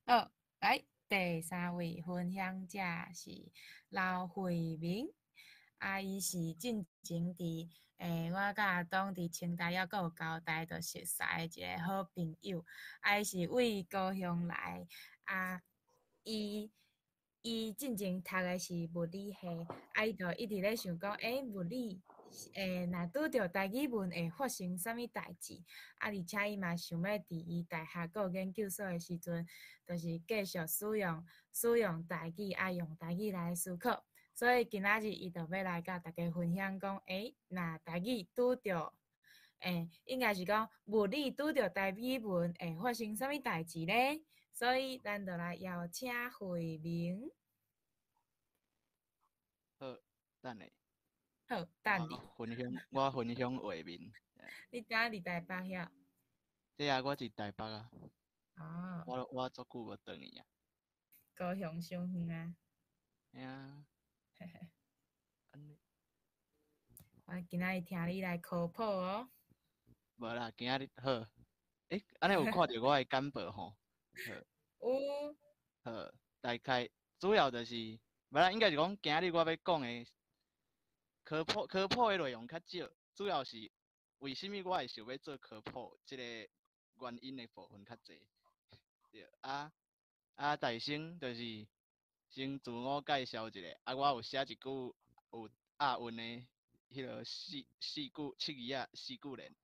好，來，第三位分享者是劉慧明，啊，伊是進前佇我佮阿東佇清大猶閣有交代，就熟似的一個好朋友。啊，伊是位高雄來，啊，伊進前讀的是物理系，啊，伊就一直咧想講，物理，若拄著台語文會發生啥物代誌？啊，而且伊嘛想欲佇伊大學閣有研究所的時陣，就是繼續使用台語，啊，用台語來思考。所以今仔日伊就欲來佮大家分享講，若台語拄著，應該是講物理拄著台語文會發生啥物代誌咧？所以咱就來邀請慧明。好，等下。好，等你。分享，我分享畫面。你敢佇台北遐？對啊，我佇台北啊。哦。我足久無轉去啊。高雄傷遠啊。嘿啊。我今仔日聽你來科普哦。無啦，今仔日好。按呢有看著我的簡報吼？好。有。好，大概主要就是，無啦，應該是講今日我欲講的科普，科普的內容較少，主要是為啥物我會想欲做科普，這個原因的部分較濟。對，啊啊，大先就是先自我介紹一下，啊，我有寫一句有押韻的彼囉四四句七字仔四句聯。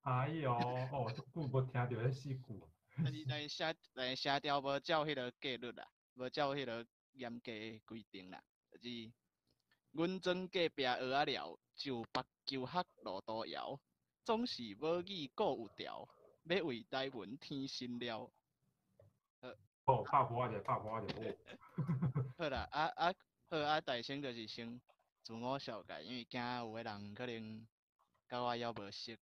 哎喲，哦，足久無聽著彼四句。但是寫調無照彼囉格律啦，無照彼囉嚴格的規定啦，就是阮庄隔壁蚵仔寮，上北求學路途遙，總是母語閣有調，欲為台文添新料。哦，拍破者，拍破者，哦。好啦，啊啊好啊，大先就是先自我紹介，因為驚有的人可能佮我猶無熟，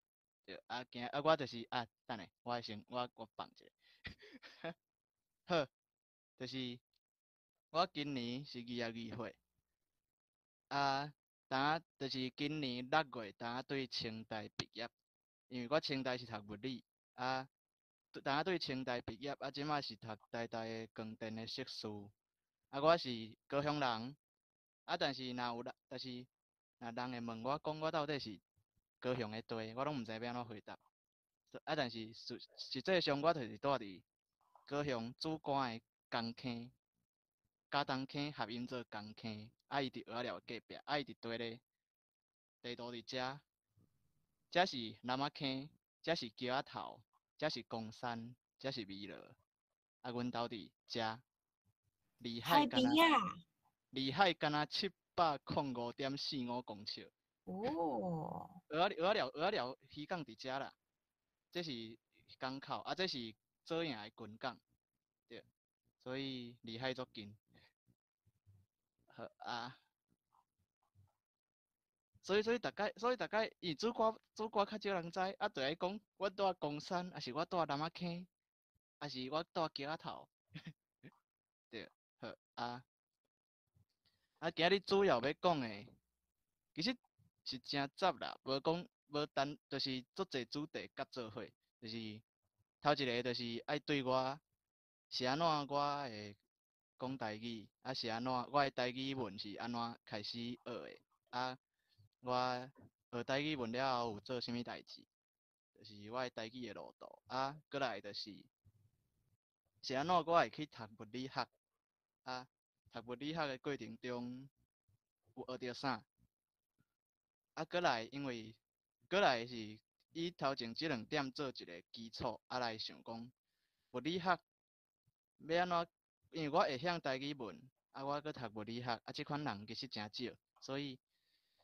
對，啊驚啊我就是啊，等下我先我放一下。好，就是我今年是22歲，啊，當就是今年6月，當對清大畢業，因為我清大是讀物理，啊，當對清大畢業，啊，這馬是讀台大的光電的碩士，啊，我是高雄人，啊，但是若有人，但是若人會問我講我到底是高雄的佗，我攏毋知欲按怎回答。啊，但是實際上我就是蹛佇高雄梓官的江坑，佳冬坑合音做江坑，啊，伊佇蚵仔寮隔壁，啊，伊佇佗咧，地圖佇遮，遮是南仔坑，遮是橋仔頭，遮是岡山，遮是美羅，啊，阮兜佇遮，離海敢若離海敢若705.45公尺。哦。蚵仔寮漁港佇遮啦，這是港口，啊，這是左營的軍港，對，所以離海足近。好啊，所以大概，伊梓官較少人知，啊，就愛講我蹛岡山，抑是我蹛南仔坑，抑是我蹛橋仔頭，對，好啊。啊，今日主要欲講的，其實是誠雜啦，無講無單，就是足濟主題夾做伙，就是頭一个就是愛對我是按怎我會講台語，啊是按怎我的台語文是按怎開始學的，啊我學台語文了後有做啥物代誌，就是我的台語的路途，啊閣來就是是按怎我會去讀物理學，啊讀物理學的過程中有學著啥？啊，閣來，因為閣來是以頭前這兩點做一个基礎，啊來想講物理學欲按怎？因為我會曉台語文，啊，我閣讀物理學，啊，這款人其實誠少，所以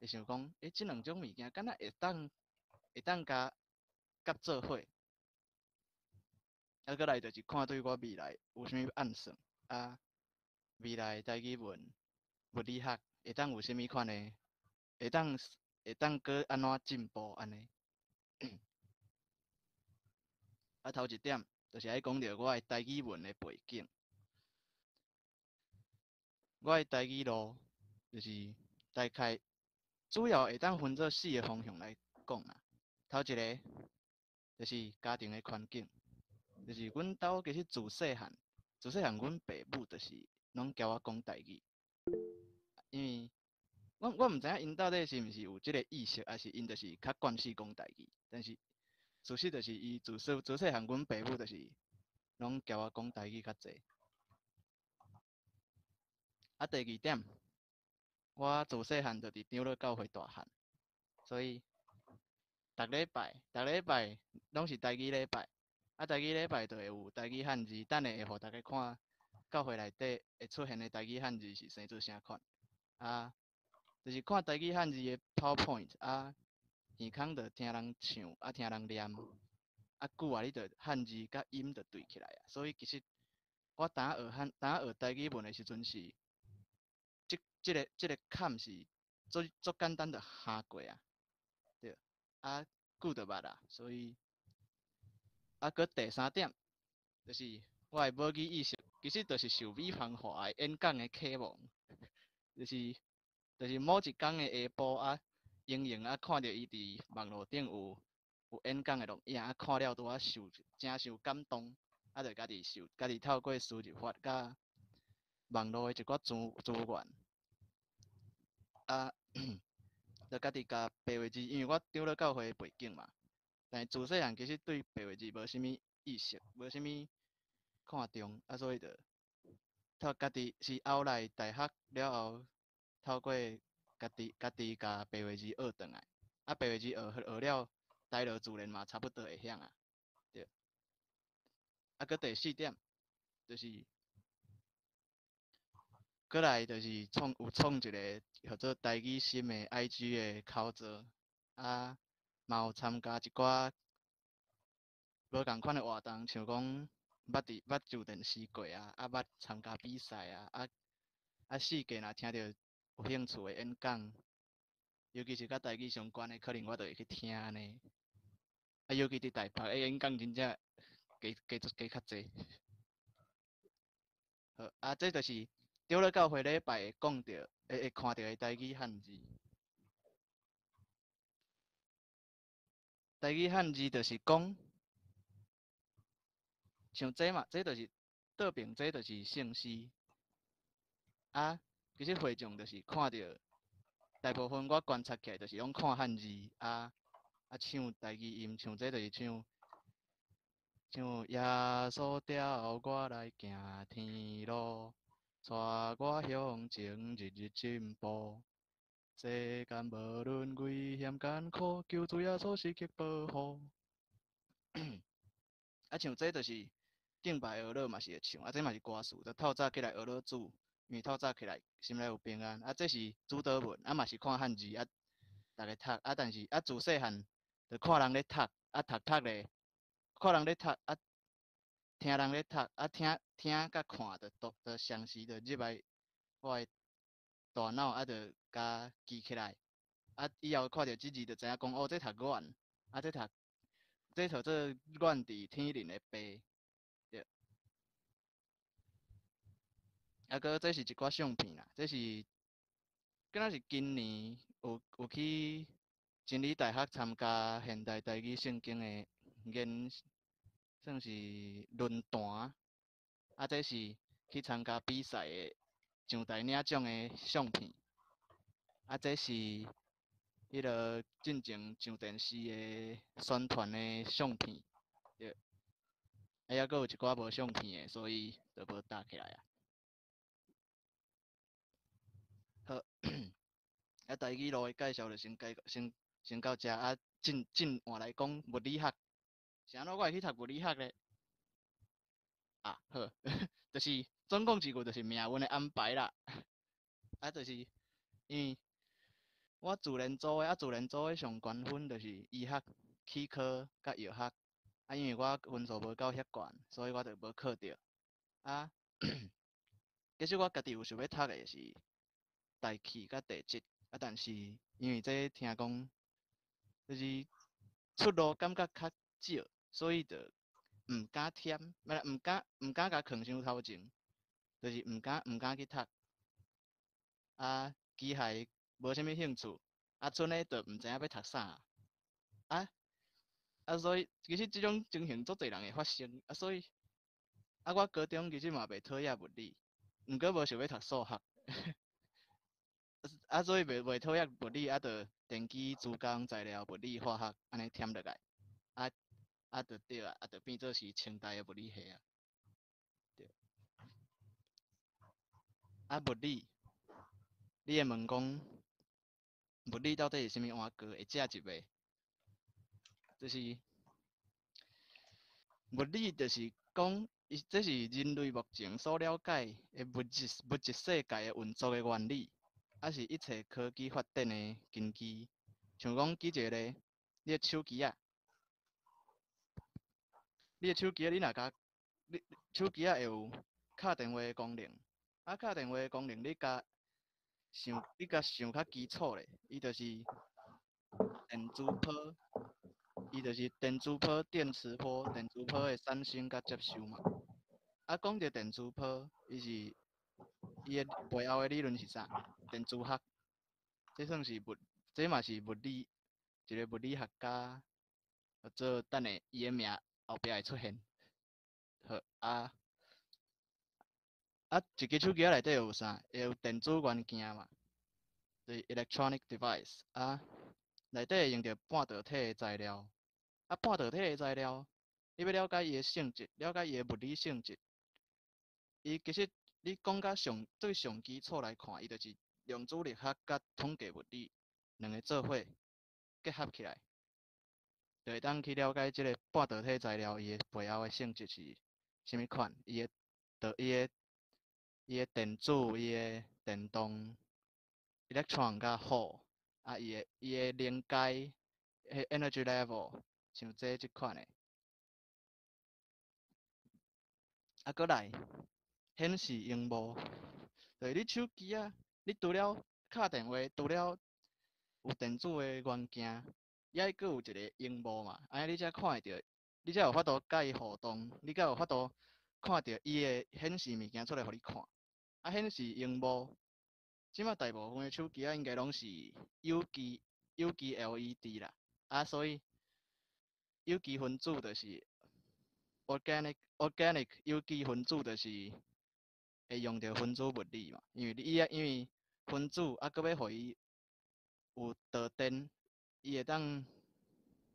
會想講，這兩種物件敢若會當共夾做伙。啊，閣來就是看對我未來有啥物按算，啊，未來台語文、物理學會當有啥物款的，會當閣按怎進步按呢？啊，頭一點就是愛講著我的台語文的背景。我的台語路就是大概主要會當分做四个方向來講啦。頭一个就是家庭的環境，就是阮兜其實自細漢，自細漢阮爸母就是攏教我講台語，因為我毋知影𪜶到底是毋是有這个意識，抑是𪜶就是較慣勢講台語。但是事實就是伊自細漢阮爸母就是攏教我講台語較濟。啊，第二點，我自細漢就佇長老教會大漢，所以逐禮拜攏是台語禮拜，啊，台語禮拜就會有台語漢字，等下會予逐家看教會內底會出現的台語漢字是生做啥款。啊，就是看台語漢字的 PowerPoint，啊，耳空就聽人唱，啊，聽人念，啊，久啊，你就漢字佮音就對起來啊。所以其實我當學台語文的時陣是，這個坎是足足簡單就跨過啊，對，啊，久就捌啊，所以，啊，閣第三點，就是我的母語意識，其實就是受美芳華的演講的啟蒙，就是某一工的下晡啊，閒閒啊看著伊佇網路頂有演講的錄影，啊看了拄仔受誠受感動，啊就家己透過輸入法佮網路的一寡資源，啊，就家己共白話字，因為我長老教會的背景嘛，但是自細漢其實對白話字無啥物意識，無啥物看重，啊所以就透家己是後來大學了後，透過家己共白話字學轉來，啊白話字學了，台語自然嘛差不多會曉啊，對。啊，閣第四點，就是閣來就是創一个叫做台語心的 IG 的口座，啊，嘛有參加一寡無仝款的活動，像講捌上電視過啊，啊捌參加比賽啊，啊四界若聽著有興趣的演講，尤其是佮台語相關的，可能我就會去聽按呢。啊，尤其佇台北的演講真正加加足加較濟。好，啊，這就是長老教會禮拜會講著、會看著的台語漢字。台語漢字就是講，像這嘛，這就是倒爿，這就是聖詩。啊，其實會眾就是看著，大部分我觀察起來就是攏看漢字，啊啊唱台語音，像這就是唱耶穌帶我來行天路，帶我向前日日進步。世間無論危險艱苦，求主耶穌時刻保護。啊，像這就是敬拜哀樂嘛是會唱，啊，這嘛是歌詞，就透早起來哀樂主，因為透早起來心內有平安。啊，這是主禱文，啊嘛是看漢字啊，逐家讀，啊但是啊自細漢就看人咧讀，啊讀讀咧，看人咧讀，啊聽人咧讀，啊聽聽佮看就都就相時就入來我的大腦，啊就共記起來，啊以後看著這字就知影講哦，這讀願，啊這讀這叫做願佇天靈的爸，對。啊，閣這是一寡相片啦，這是敢若是今年有去真理大學參加現代台語聖經的演，算是論壇。啊，這是去參加比賽的上台領獎的相片。啊，這是彼个進前上電視的宣傳的相片，對。啊，猶閣有一寡無相片的，所以就無搭起來啊。好，啊，台語路的介紹就先到遮啊，進換來講物理學。是按怎我會去讀物理學咧？啊，好，就是總共一句就是命運的安排啦。啊，就是因為我自然組的，啊，自然組的上懸分就是醫學、齒科佮藥學。啊，因為我分數無夠遐懸，所以我就無考著。啊，其實我家己有想欲讀的是大氣佮地質，啊，但是因為這聽講就是出路感覺較少，所以就毋敢添，毋敢共囥傷頭前，就是毋敢去讀。啊，機械無啥物興趣，啊，賰呢就毋知影欲讀啥。啊啊，所以其實這種情形足濟人會發生，啊，所以啊，我高中其實嘛袂討厭物理，毋過無想欲讀數學，啊，所以袂討厭物理，啊，就電機、資工、材料、物理、化學按呢添落來，啊啊，就對啊，啊，就變做是清大的物理系啊。對。啊，物理，你會問講，物理到底是啥物碗糕？會食一袂？就是物理，就是講，伊這是人類目前所了解的物質世界的運作的原理，抑是一切科技發展的根基。像講舉一個例，你的手機仔，你的手機仔，你若共你手機仔會有敲電話的功能，啊，敲電話的功能，你共想較基礎咧，伊就是電磁波，伊就是電磁波、電磁波、電磁波的產生佮接收嘛。啊，講著電磁波，伊是伊的背後的理論是啥？電磁學，這算是物，這嘛是物理一個物理學家，叫做等下伊的名後壁會出現。好啊，啊，一支手機仔內底有啥？會有電子元件嘛，就是 electronic device 啊，內底會用著半導體的材料。啊，半導體的材料，你欲了解伊的性質，了解伊的物理性質，伊其實你講甲上對上基礎來看，伊就是量子力學佮統計物理兩个做伙結合起來，就會當去了解這个半導體材料伊的背後的性質是啥物款，伊的電子、伊的電動 electron 佮 hole，啊，伊的能階，彼 energy level，像這款的。啊，閣來顯示螢幕，就是你手機仔，你除了敲電話，除了有電子的元件，伊愛閣有一个螢幕嘛，按呢你才看會著，你才有法度佮伊互動，你才有法度看著伊會顯示物件出來予你看。啊，顯示螢幕，這馬大部分的手機仔應該攏是有機 LED 啦，啊，所以有機分子就是 organic 有機分子就是會用著分子物理嘛，因為你伊啊，因為分子啊，閣欲予伊有導電，伊會當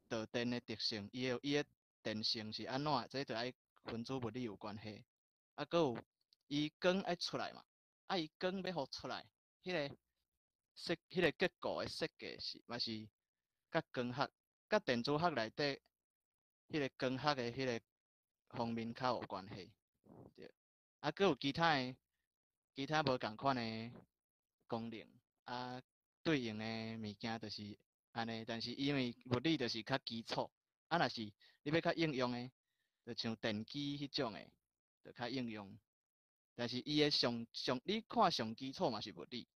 導電的特性，伊的電性是按怎，這就愛分子物理有關係。啊，閣有伊光愛出來嘛，啊，伊光欲予出來，彼个結構的設計是嘛是佮光學、佮電子學內底彼个光學的彼个方面較有關係。對，啊，閣有其他無仝款的功能，啊，對應的物件就是按呢，但是因為物理就是較基礎，啊，若是你欲較應用的，就像電機彼種的，就較應用。但是伊的上上，你看上基礎嘛是物理。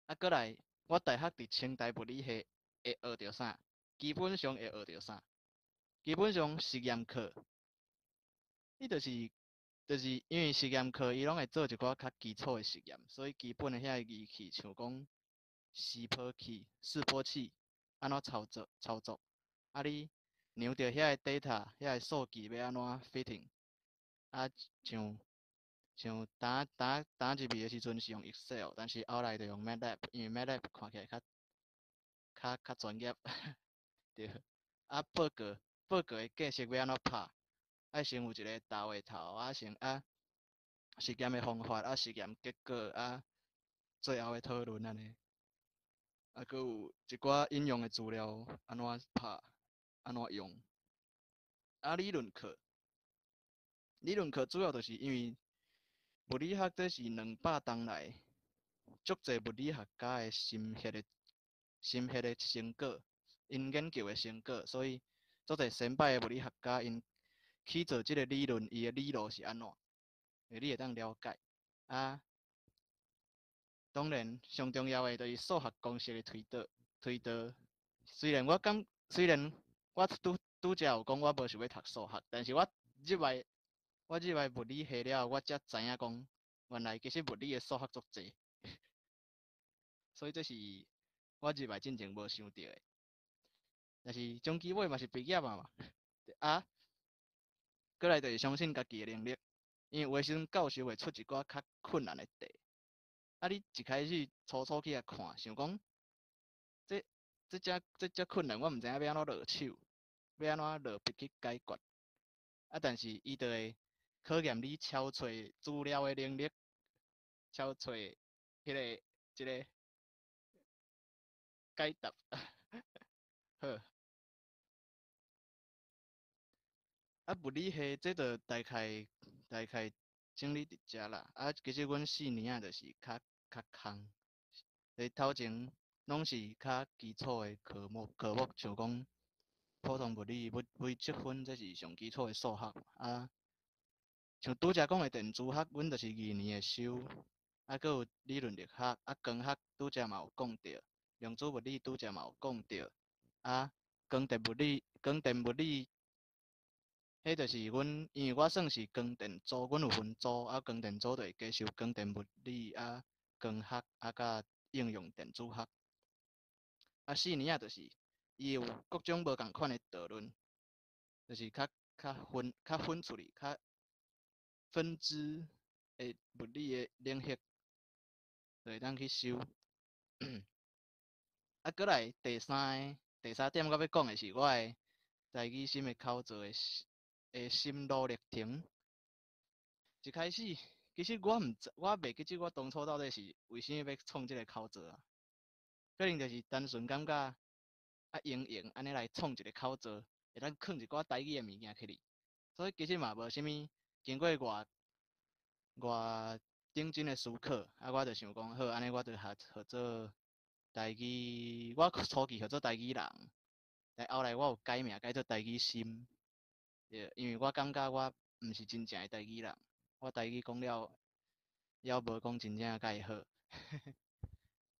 啊，閣來，我大學佇清大物理系會學著啥？基本上會學著啥？基本上實驗課，伊就是因為實驗課伊攏會做一寡較基礎的實驗，所以基本的遐个儀器，像講示波器，按怎操作，啊你量著遐个 data，遐个數據欲按怎 fitting，啊像當當當入去的時陣是用 Excel，但是後來就用 MATLAB，因為 MATLAB 看起來較專業，對。啊報告的格式欲按怎拍，愛先有一个大話頭，啊先啊實驗的方法，啊實驗結果，啊最後的討論按呢。啊，閣有一寡引用的資料，按怎拍，按怎用。啊，理論課，理論課主要就是因為物理學這是200冬來足濟物理學家的心血的成果，𪜶研究的成果，所以足濟先擺的物理學家𪜶去做這个理論，伊的理路是按怎，你會當了解。啊，當然上重要的就是數學公式的推導，推導。雖然我拄拄才有講我無想欲讀數學，但是我入來物理系了後，我才知影講，原來其實物理的數學足濟，所以這是我入來進前無想著的。但是終其尾嘛是畢業啊嘛。啊，過來就是相信家己的能力，因為有的時陣教授會出一寡較困難的題，啊，你一開始初初去共看，想講，這這遮這遮困難，我毋知影欲按怎落手，欲按怎落筆去解決。啊，但是伊就會考驗你搜揣資料的能力，搜揣彼个這个解答。好。啊，物理系這就大概大概整理佇遮啦。啊，其實阮四年仔就是較較空，佇頭前攏是較基礎的科目，科目像講普通物理、微微積分，這是上基礎的數學。啊，像拄才講的電子學，阮就是二年會修，啊，閣有理論力學，啊，光學拄才嘛有講著，量子物理拄才嘛有講著，啊，光電物理，光電物理。彼就是阮，因為我算是光電組，阮有分組，啊，光電組就會加修光電物理啊、光學啊，佮應用電子學。啊，四年仔就是伊有各種無仝款的導論，就是較較分較分出去，較分支的物理的領域，就會當去修。啊，閣來第三個第三點，我欲講的是我的台語心的口座的的心路歷程。一開始，其實我毋知，我袂記得我當初到底是為啥物欲創這个口座啊？可能就是單純感覺啊，閒閒按呢來創一个口座，會當囥一寡台語的物件起來。所以其實嘛無啥物經過偌偌認真的思考，啊，我就想講好，按呢我就學號做台語，我初期號做台語人，但後來我有改名改做台語心。對，因為我感覺我毋是真正的台語人，我台語講了猶無講真正佮伊好。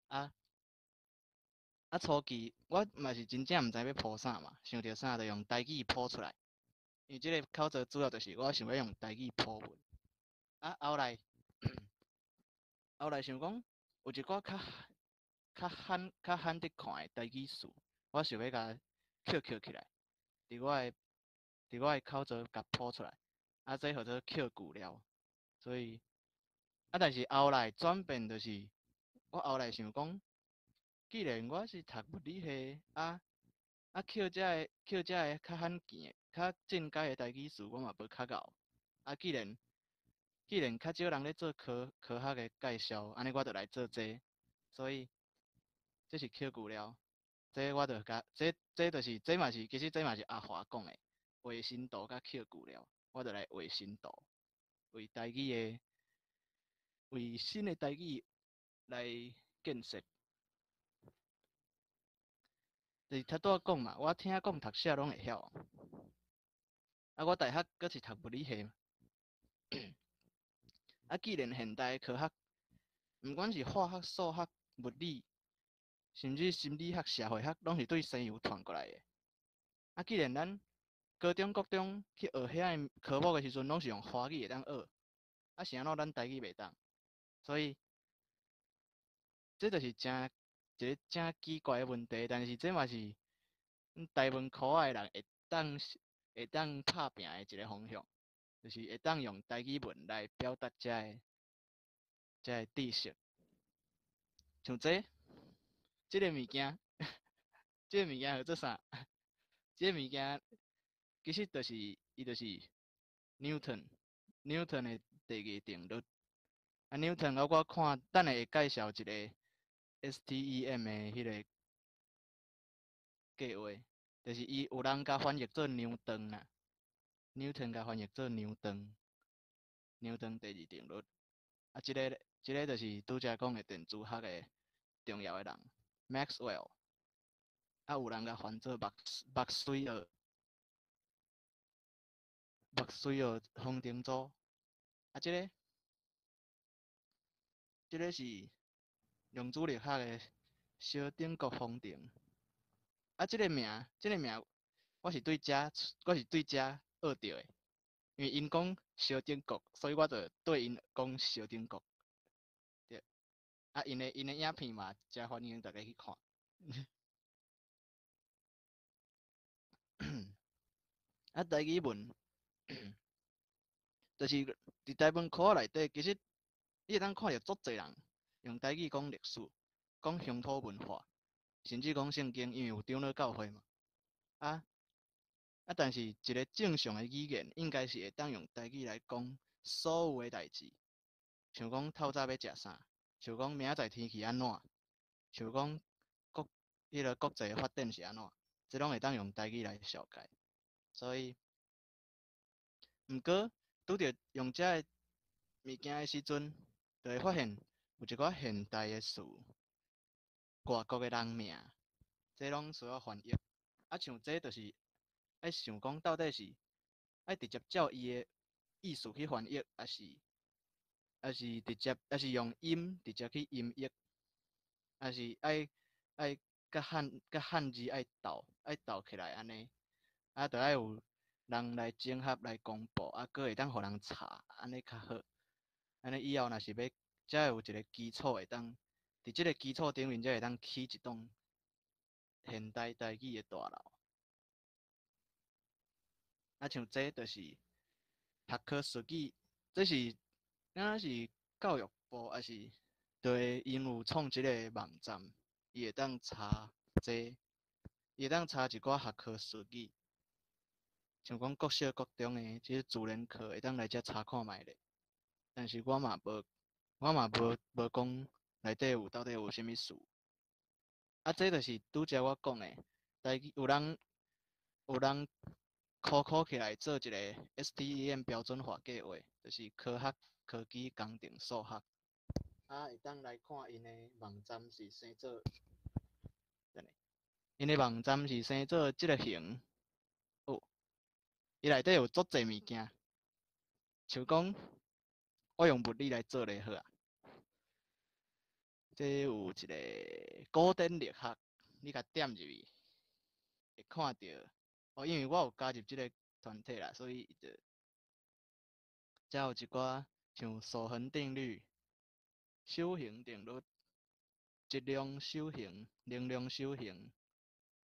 啊啊初期我嘛是真正毋知欲鋪啥嘛，想著啥就用台語鋪出來。因為這个口座主要就是我想欲用台語鋪文。啊後來後來想講有一寡較較罕較罕得看的台語詞，我想欲共抾抾起來，佇我的佇我的口座共鋪出來，啊，這號做抾句了。所以啊，但是後來轉變就是，我後來想講，既然我是讀物理系，啊啊抾遮个抾遮个較罕見的、較進階的台語詞，我嘛無較𠢕。啊，既然既然較少人咧做科科學的介紹，按呢我就來做這個，所以這是抾句了。這我就共這這就是這嘛是其實這嘛是阿華講的，畫新圖佮抾句了，我就來畫新圖，為台語的為新的台語來建設。就是頭拄仔講嘛，我聽講讀寫攏會曉。啊，我大學閣是讀物理系嘛。啊，既然現代科學，毋管是化學、數學、物理，甚至心理學、社會學，攏是對西洋傳過來的。啊，既然咱高中、國中去學遐个科目的時陣，攏是用華語會當學，啊，是按怎咱台語袂當？所以，這就是誠一个誠奇怪的問題，但是這嘛是台文科仔的人會當會當拍拚的一个方向，就是會當用台語文來表達遮个遮个知識。像這，這个物件，這个物件號做啥？這个物件其實就是伊就是 Newton，Newton 的第二定律。啊，Newton 我我看等下會介紹一个 STEM 的彼个計劃，就是伊有人共翻譯做牛頓啦，Newton 共翻譯做牛頓，牛頓第二定律。啊，這个這个就是拄才講的電子學的重要的人，Maxwell。啊，有人共翻做麥麥斯爾，麥斯爾方程組。啊，這个這个是量子力學的蕭丁格方程。啊，這个名，這个名，我是對遮，我是對遮學著的，因為𪜶講蕭丁國，所以我就對𪜶講蕭丁國。對。啊，𪜶的𪜶的影片嘛，誠歡迎大家去看。啊，台語文，就是佇台文科內底，其實你會當看著足濟人用台語講歷史、講鄉土文化，甚至講聖經，因為有長老教會嘛。啊啊！但是一個正常的語言，應該是會當用台語來講所有的代誌，像講透早欲食啥，像講明仔載天氣按怎，像講國彼个國際的發展是按怎，這攏會當用台語來紹介。所以，毋過拄著用遮个物件的時陣，就會發現有一寡現代的詞、外國的人名，這攏需要翻譯。啊，像這就是愛想講到底是愛直接照伊的意思去翻譯，抑是直接，抑是用音直接去音譯，抑是愛佮漢字愛鬥起來按呢？啊，著愛有人來整合來公布，啊，閣會當予人查，按呢較好。按呢以後若是欲，才會有一個基礎會當，佇這个基礎頂面，才會當起一棟現代台語的大樓。啊，像這就是學科術語，這是敢若是教育部，抑是對𪜶有創這个網站，伊會當查這，伊會當查一寡學科術語，像講國小、國中的這個自然課會當來遮查看覓咧。但是我嘛無講內底有到底有啥物事。啊，這就是拄才我講的，台語有人苦苦起來做一個 STEM 標準化計劃，就是科學、科技、工程、數學。啊，會當來看𪜶的網站是生做，等下，𪜶的網站是生做這个型，哦，伊內底有足濟物件，像講我用物理來做咧好啊。這有一个古典力學，你共點入去，會看著。哦，因為我有加入這个團體啦，所以伊就遮有一寡像守恆定律、守恆定律、質量守恆、能量守恆、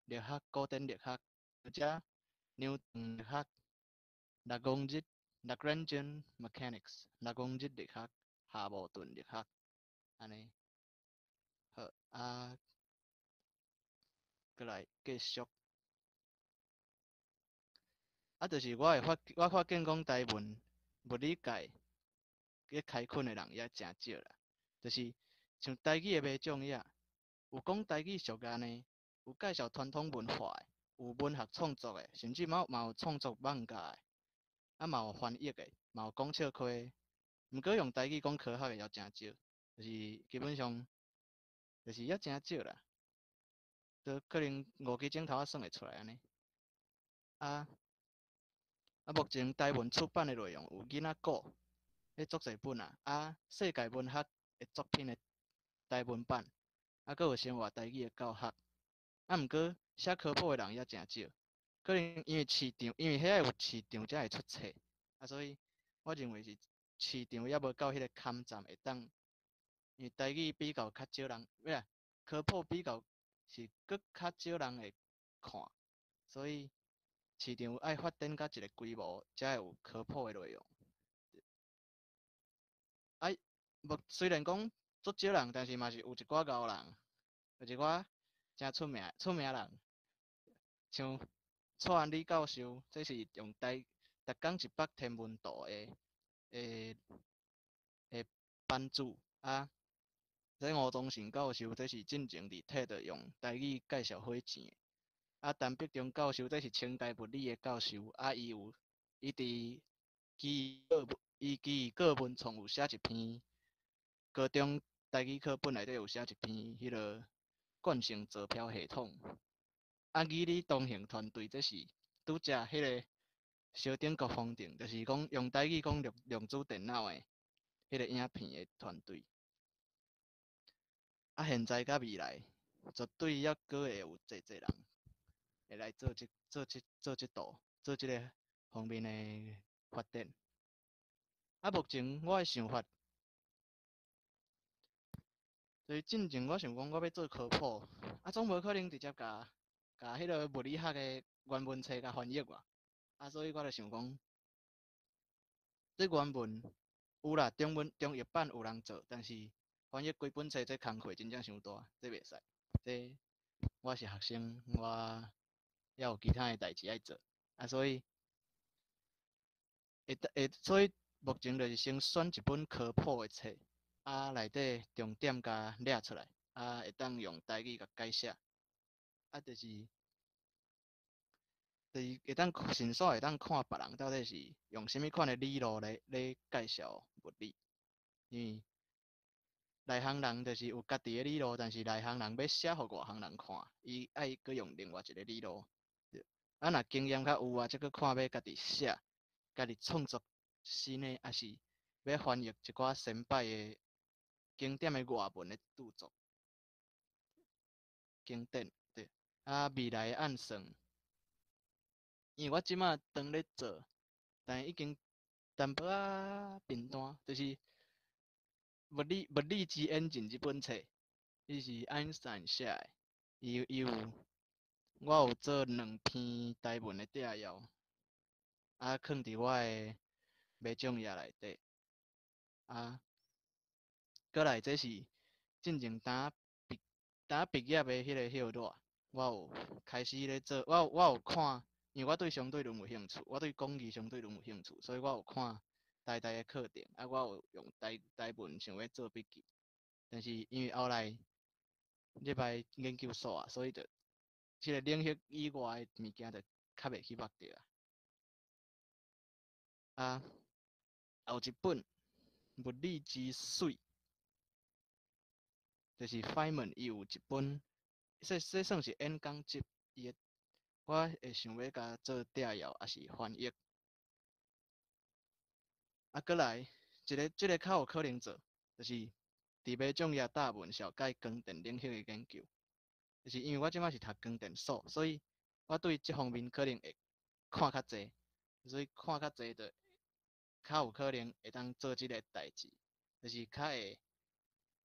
力學、古典力學，或者牛頓力學、拉岡日（Lagrangian Mechanics）、拉岡日力學、夏摩頓力學，按呢。好啊，閣來繼續。啊，就是我發現講台文物理界咧開墾的人也誠少啦。就是像台語的麥種遐，有講台語俗諺的，有介紹傳統文化的，有文學創作的，甚至嘛有創作漫畫的，啊嘛有翻譯的，嘛有講笑話的。毋過用台語講科學的也誠少，就是基本上就是也誠少啦。都可能五支指頭仔算會出來按呢。啊，目前台文出版的內容有囡仔古，彼足濟本啊，啊，世界文學的作品的台文版，啊，閣有生活台語的教學。啊，毋過寫科普的人也誠少，可能因為市場，因為遐有市場才會出冊，啊，所以我認為是市場猶無夠彼个坎站會當，因為台語比較較少人，欲啊，科普比較是閣較少人會看，所以市場愛發展到一个規模，才會有科普的內容。啊，無雖然講足少人，但是嘛是有一寡𠢕人，有一寡誠出名人，像蔡安理教授，這是用台逐工一幅天文圖的版主啊。這吳宗信教授，這是進前佇 TED 用台語介紹火箭的。啊，陳碧中教授，這是清大物理的教授，啊，伊有伊佇基於個文創有寫一篇高中台語課本內底有寫一篇彼个慣性坐標系統。啊，與你同行團隊，這是拄才彼个小頂國風頂，就是講用台語講量子電腦的彼个影片的團隊。啊，現在佮未來，絕對猶閣會有濟濟人會來做這道做這个方面的發展。啊，目前我的想法，就是進前我想講我欲做科普，啊，總無可能直接共彼个物理學的原文冊共翻譯吧。啊，所以我就想講，這原文有啦，中文中譯版有人做，但是翻譯規本冊這工課真正傷大，這袂使。這我是學生，我猶有其他的代誌愛做，啊，所以會會，所以目前就是先選一本科普的冊，啊，內底重點共掠出來，啊，會當用台語共改寫，啊，就是會當順紲會當看別人到底是用啥物款的理路咧介紹物理，因為內行人就是有家己的理路，但是內行人欲寫予外行人看，伊愛閣用另外一个理路。啊，若經驗較有啊，才閣看欲家己寫，家己創作新的，抑是欲翻譯一寡先擺的經典的外文的著作。經典對，啊，未來的按算。因為我這馬當咧做，但已經淡薄仔貧惰，就是物理之演進這本冊，伊是愛因斯坦寫的，伊有我有做兩篇台文的摘要，啊，囥佇我的麥種頁內底，啊，閣來這是進前當畢業的彼个歇熱，我有開始咧做，我有看。因為我對相對論有興趣，我對講義相對論有興趣，所以我有看台大的課程，啊，我有用台文想欲做筆記，但是因為後來入來研究所啊，所以就這个領域以外的物件就較袂去捌著啊。啊，有一本物理之水，就是 Feynman 伊有一本，這算是演講集，伊的。我會想欲共做摘要，抑是翻譯。啊，閣來一个，這个較有可能做，就是佇馬眾頁答文紹介光電領域的研究。就是因為我這馬是讀光電所，所以我對這方面可能會看較濟，所以看較濟就較有可能會當做這个代誌，就是較會，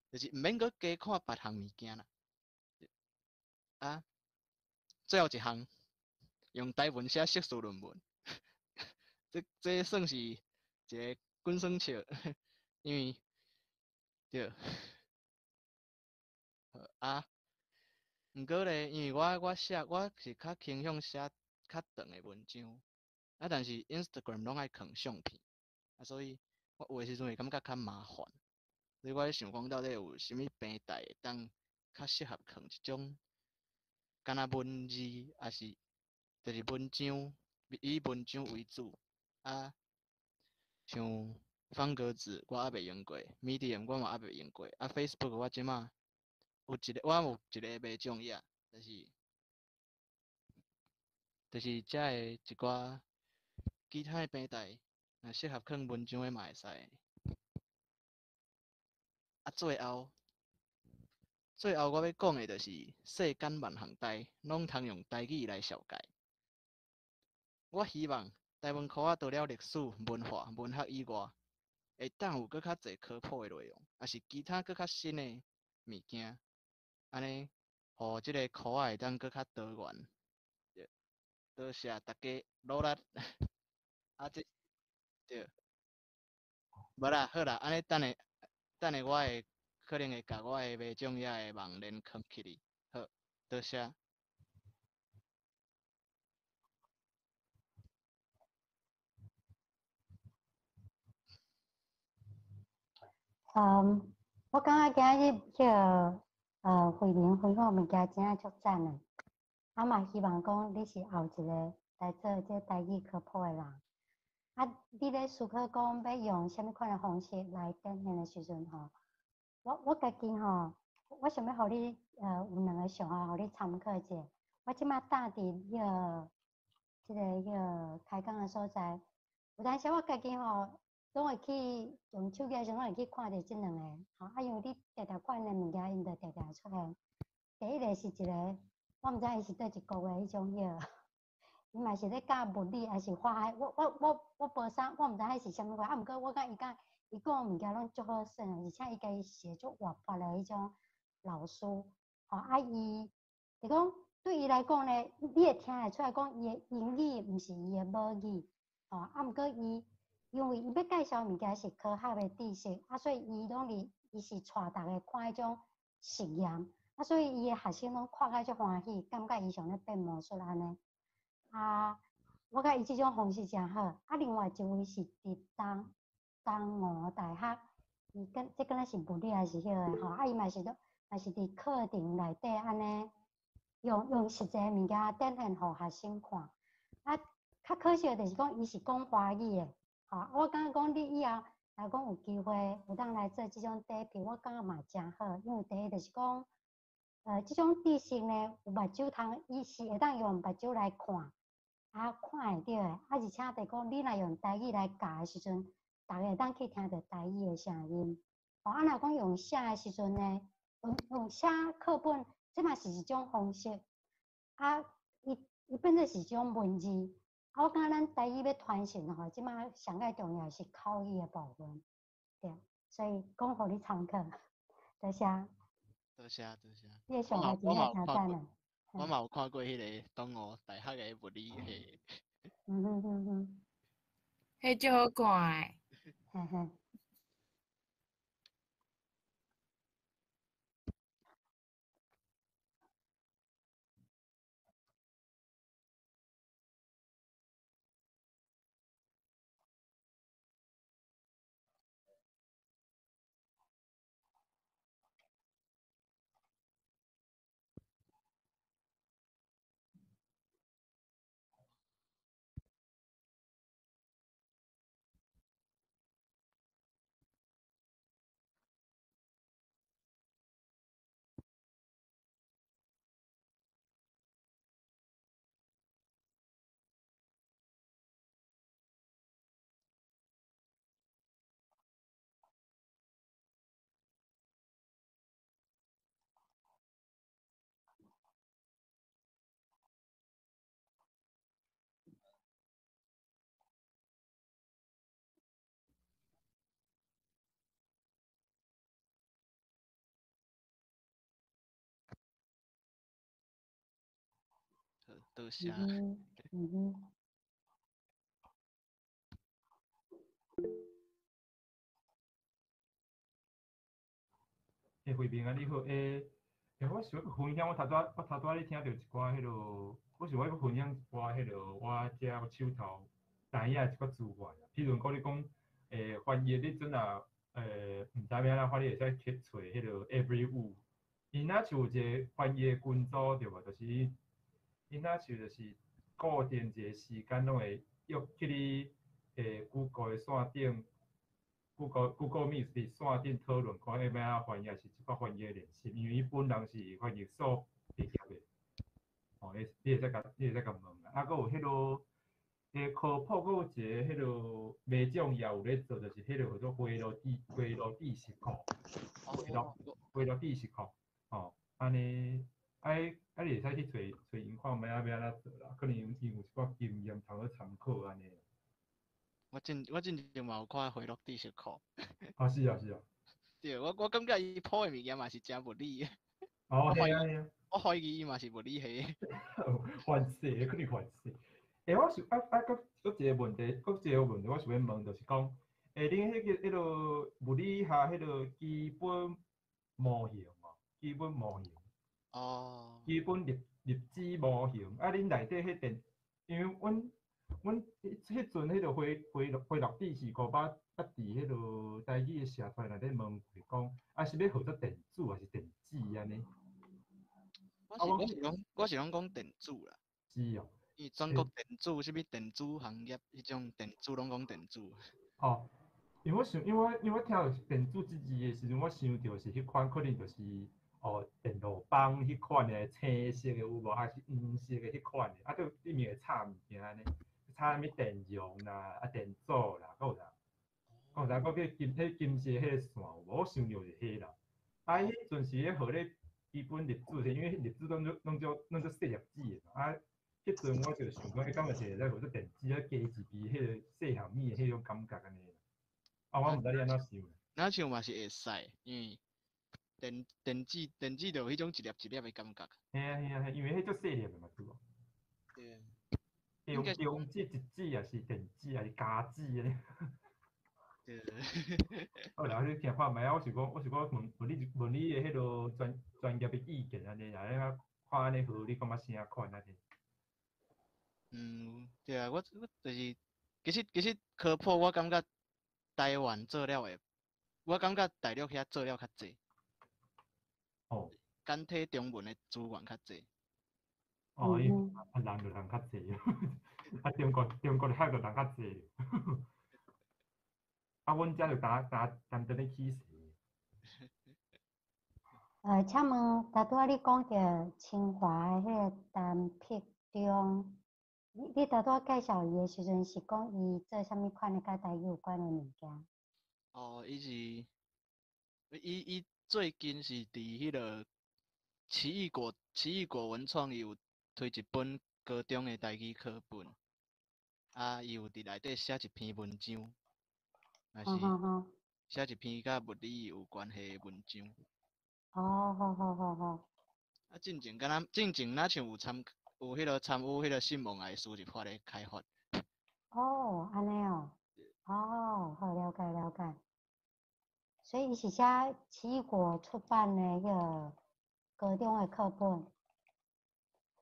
就是毋免閣加看別項物件啦。啊，最後一項。用台文寫碩士論文，這算是一个滾耍笑，因為對，啊，毋過咧，因為我寫我是較傾向寫較長的文章，啊，但是 Instagram 攏愛囥相片，啊，所以我有的時陣會感覺較麻煩，所以我咧想講到底有啥物平台會當較適合囥這種，敢若文字，抑是就是文章，以文章為主，啊，像方格子我猶未用過，Medium 我嘛猶未用過，啊，Facebook 我這馬有一个，我有一个袂中頁，就是遮的一寡其他的平台，若適合囥文章的嘛會使。啊，最後我欲講的就是世間萬項代，攏通用台語來紹介。我希望台文科仔除了歷史、文化、文學以外，會當有閣較濟科普的內容，抑是其他閣較新的物件，按呢，予這个科仔會當閣較多元。對，多謝大家努力。啊，這對，無啦，好啦，按呢等下，等下我會可能會共我的麥種頁的網連囥起來。好，多謝。我感覺今日彼个慧明分享物件真正足讚的，啊嘛希望講你是後一个來做這台語科普的人。啊，你咧思考講欲用啥物款的方式來展現的時陣吼，我家己吼，我想欲予你有兩个想法，予你參考一下。我這馬搭佇彼个這个彼个開講的所在，有當時我家己吼，攏會去用手機的時陣，攏會去看著這兩个，吼啊，因為你定定看𪜶的物件，𪜶就定定出現。第一个是一个，我毋知伊是佗一國的彼種彼个，伊嘛是咧教物理，抑是化學，我無啥，我毋知彼是啥物款，啊，毋過我感覺伊講伊講的物件攏足好耍，而且伊家己是足活潑的彼種老師，吼啊伊，就講對伊來講咧，你會聽會出來講伊的英語毋是伊的母語，吼啊，毋過伊。因為伊欲介紹物件是科學的知識，啊，所以伊攏佇伊是帶逐家看彼種實驗，啊，所以伊的學生攏看甲足歡喜，感覺伊像咧變魔術按呢。啊，我感覺伊這種方式誠好。啊，另外一位是佇東吳大學，伊敢這敢若是物理還是彼个吼，啊，伊嘛是都嘛是佇課程內底按呢，用實際物件展現予學生看。啊，較可惜的就是講，伊是講華語的，吼，我感覺講你以後若講有機會有當來做這種短片，我感覺嘛誠好，因為第一就是講，這種知識呢，有目睭通，伊是會當用目睭來看，啊，看會著的，啊，而且就是講，你若用台語來教的時陣，逐家會當去聽著台語的聲音。哦，啊，若講用寫的時陣呢，用寫課本，這嘛是一種方式。啊，伊變做是一種文字。啊，我感覺咱台語欲傳承吼，這馬上蓋重要是口語的部分，對，所以講予你參考，多謝。多謝多謝。你的想法真正誠讚的。我嘛有看過彼个東吳大學的物理系。嗯哼哼哼。彼足好看的。嘿嘿。多謝。嗯哼。欸，慧明啊，你好，欸，我想欲分享，我頭拄仔咧聽著一寡彼落，我想欲分享一寡彼落，我遮我手頭知影一寡資源，譬如講你講，翻譯你陣若，毋知欲按怎翻，你會使去揣彼落 Everyone，伊若像有一個翻譯群組對無？就是伊若像就是固定一個時間，攏會約去你Google 的線頂。Google Meet 佇線頂討論，看欲按怎翻譯，是一寡翻譯練習，因為伊本人是翻譯所畢業的，吼，你會使共問啦。啊，閣有彼落，科普，閣有一个彼落媒眾也有咧做，就是彼落叫做回路知識庫，回路知識庫，吼，按呢，啊，你會使去揣𪜶看覓仔欲按怎做啦，可能𪜶有一寡經驗通好參考按呢。我進前嘛有看回樂知識庫。啊，是啊，是啊。對，我感覺伊鋪的物件嘛是誠物理的。哦，係啊，係啊。我懷疑伊嘛是物理系。凡勢，可能凡勢。欸，我想啊，閣一個問題，閣一個問題，我想欲問，就是講，欸，恁彼個彼落物理學彼落基本模型無？基本模型。哦。基本粒子模型，啊，恁內底彼電，因為阮彼陣彼个回樂知識庫，捌捌佇彼落台語的社團內底問過講，啊是欲號做電子還是電子按呢？我是攏講電子啦。是哦。因為全國電子，啥物電子行業，彼種電子攏講電子。哦，因為我想，因為我聽著電子這字的時陣，我想著是彼款可能就是哦電路板彼款的青色的有無，還是黃色的彼款的，啊，佫裡面會插物件按呢。插啥物電容啦，啊電阻啦，閣有啥？閣有啥？閣叫金，彼金色彼个線有無？我想著是彼啦。啊，彼陣時咧號咧基本粒子，因為粒子攏足細粒子的嘛。啊，彼陣我就想講，彼敢若是會使號做電子，啊加一支彼个細項物的彼種感覺按呢。啊，我毋知你按怎想。若像嘛是會使，因為電子就有彼種一粒一粒的感覺。嘿啊嘿啊嘿，因為彼足細粒的嘛，對無？對。用中子、质子，抑是电子，抑是胶子按呢？对。好啦，你听看觅啊！我是讲问问你问你的彼落专业的意见按呢，啊，看按呢好，你感觉啥款按呢？嗯，对啊，我就是，其实科普我感觉台湾做了会，我感觉大陆遐做了较济。简体中文的资源较济。哦，伊啊人就人较济，啊中国的遐就人较济。啊，阮遮就焦焦单单咧起势。请问，拄仔你讲著清华的彼个陈碧中，你拄仔介绍伊的时阵，是讲伊做啥物款的佮台语有关的物件？哦，伊是，伊最近是伫彼个奇异果文创，伊有推一本高中的台语课本，啊，伊有伫内底写一篇文章，也是写一篇佮物理有关系的文章。哦，好好好好。啊，进前敢若进前若像有彼个参与彼个信望爱输入法的开发。哦，按呢哦，哦，好了解了解。所以伊是写奇异果出版的彼个高中的课本。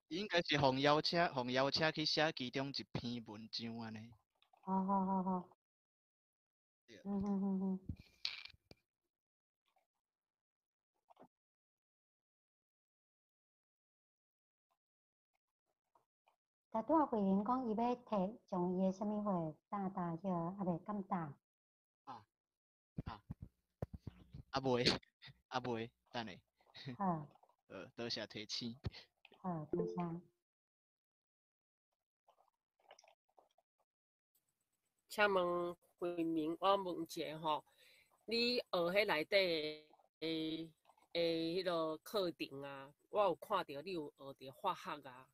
应该是予邀请去写其中一篇文章按呢。好好好好。嗯哼哼哼。拄仔慧玲讲，伊欲提将伊的啥物货担担彼个，犹未敢担。啊啊，犹未，等下。好。多谢提醒。好，多谢。请问慧明，我问一下吼，你学彼内底的彼个课程啊，我有看著你有学著化学啊。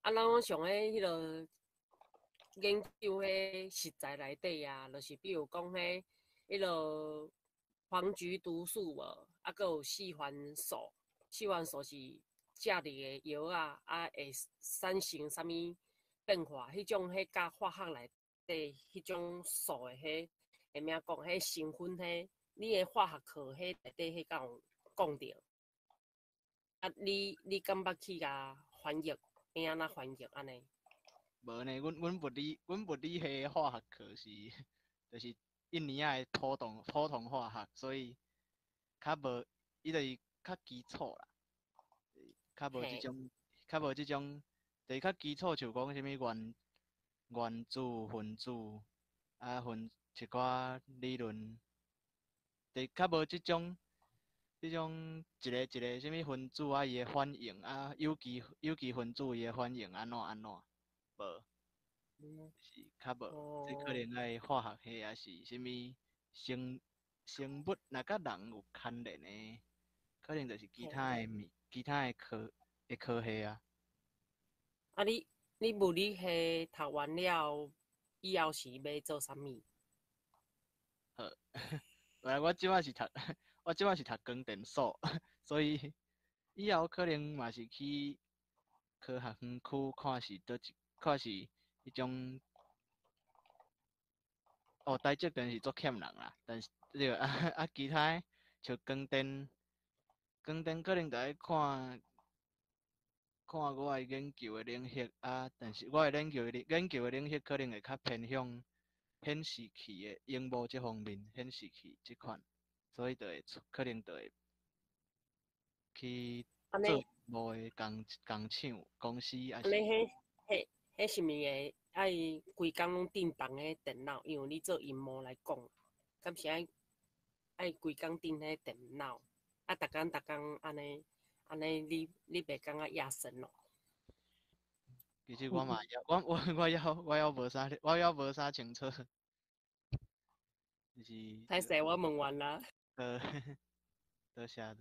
啊，咱拢上咧彼个研究彼食材内底啊，就是比如讲彼个黄菊毒素无，啊，阁有四环素，四环素是食入的药仔，啊，会产生啥物变化？彼种彼佮化学内底彼种素的彼，会名讲彼成分彼，你的化学课彼内底彼敢有讲著？啊，你敢捌去共翻译？欲按怎翻译按呢？无呢，阮物理系化学课是，就是一年仔的普通化学，所以较无，伊就是较基础啦，较无这种，就是较基础，像讲啥物原子、分子，啊分一寡理论，就是较无这种一个一个啥物分子啊，伊的反应啊，有机分子伊的反应按怎按怎，无，是较无，这可能爱化学系抑是啥物生物，若佮人有牵连的，可能就是其他的科系啊。啊你，你物理系读完了以后是欲做啥物？好，来，我这摆是读光电所，所以以后可能嘛是去科学园区看是佗一，看是彼种。哦，台积电是足欠人啦，但是对啊啊，其他像光电可能著爱看看我的研究的领域啊，但是我的研究的领域可能会较偏向显示器的萤幕这方面，显示器这款，所以就会可能就会去做幕的工厂公司，抑是。按呢，彼彼是毋是会爱规工拢钉仝彼电脑？因为你做萤幕来讲，敢是爱规工钉彼电脑？啊，逐工逐工按呢按呢，你袂感觉厭神咯？其实我嘛犹，我犹无啥清楚。就是。歹势，我问完啦。多谢多谢。